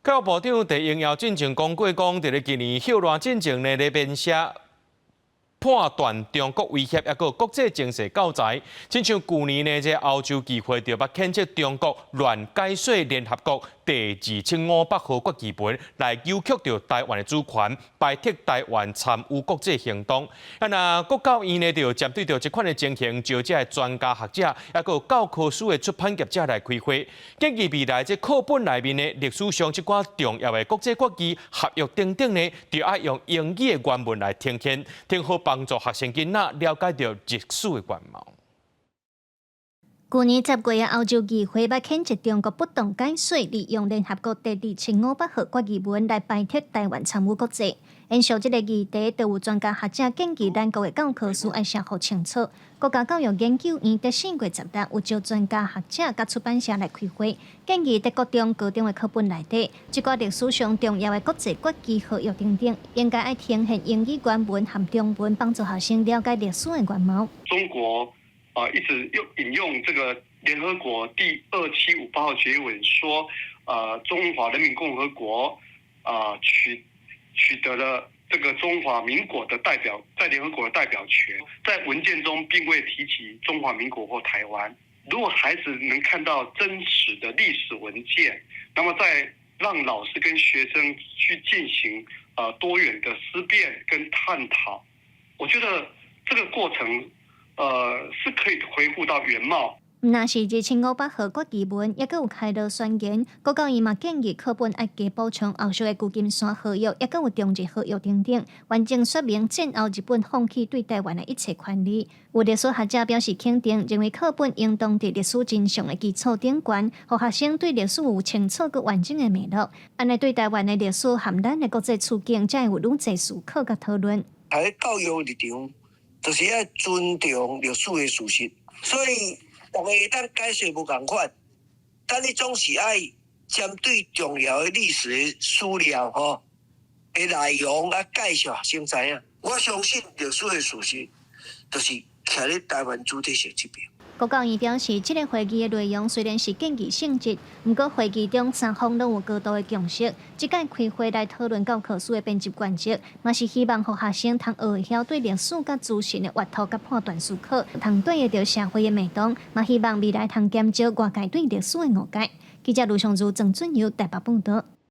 教育部長徐英堯進前講過，講佇咧今年霍亂進前呢，咧編寫判斷中國威脅，抑閣國際情勢教材，親像舊年呢，這歐洲議會就捌譴責中國亂解說聯合國第二七五八號決議文，來扭曲著台灣的主權，排斥台灣參與國際行動。啊，若國教院呢，就針對著這款的情形，召這个專家學者，抑閣教科書的出版業者來開會，建議未來這課本內面的歷史上這寡重要的國際決議、合約等等呢，就愛用英語的原文來呈現，通好幫助學生囡仔了解著歷史的原貌。舊年十月啊，歐洲議會捌譴責中國不當解說，利用聯合國第二七五八號決議文來排斥台灣參與國際。延續這個議題，就有專家學者建議，咱國的教科書愛寫予清楚。國家教育研究院佇4月16有召專家學者佮出版社來開會，建議佇國中、高中的課本內底，這寡歷史上重要的國際決議合約等等，應該愛呈現英語原文和中文，幫助學生了解歷史的原貌。中國啊，一直用引用這個聯合國第二七五八號決議文，說，中華人民共和國啊取得了這個中華民國的代表，在聯合國的代表權，在文件中並未提及中華民國或台灣。如果孩子能看到真實的歷史文件，那麼再讓老師跟學生去進行多元的思辨跟探討，我覺得這個過程，是可以恢復到原貌。毋但是二七五八號決議文，抑閣有開羅宣言。國教院嘛建議課本愛加補充後續的舊金山和約，抑閣有中日和約等等，完整說明戰後日本放棄對台灣的一切權利。有歷史學者表示肯定，認為課本應當佇歷史真相的基礎頂懸，予學生對歷史有清楚閣完整的脈絡，按呢對台灣的歷史和咱的國際處境，才會有愈濟思考佮討論。喺教育立場，就是愛尊重歷史的事實，所以大家會當解釋無仝款，但你總是愛針對重要的歷史的史料吼的內容啊介紹學生知影。我相信歷史的事實，就是徛咧台灣主體性這邊。國教院表示，這個會議的內容雖然是建議性質，毋過會議中三方攏有高度的共識。這擺開會來討論教科書的編輯原則，嘛是希望予學生通學會曉對歷史佮資訊的閱讀佮判斷思考，通對得著社會的脈動，嘛希望未來通減少外界對歷史的誤解。記者盧尚如、鄭俊友台北報道。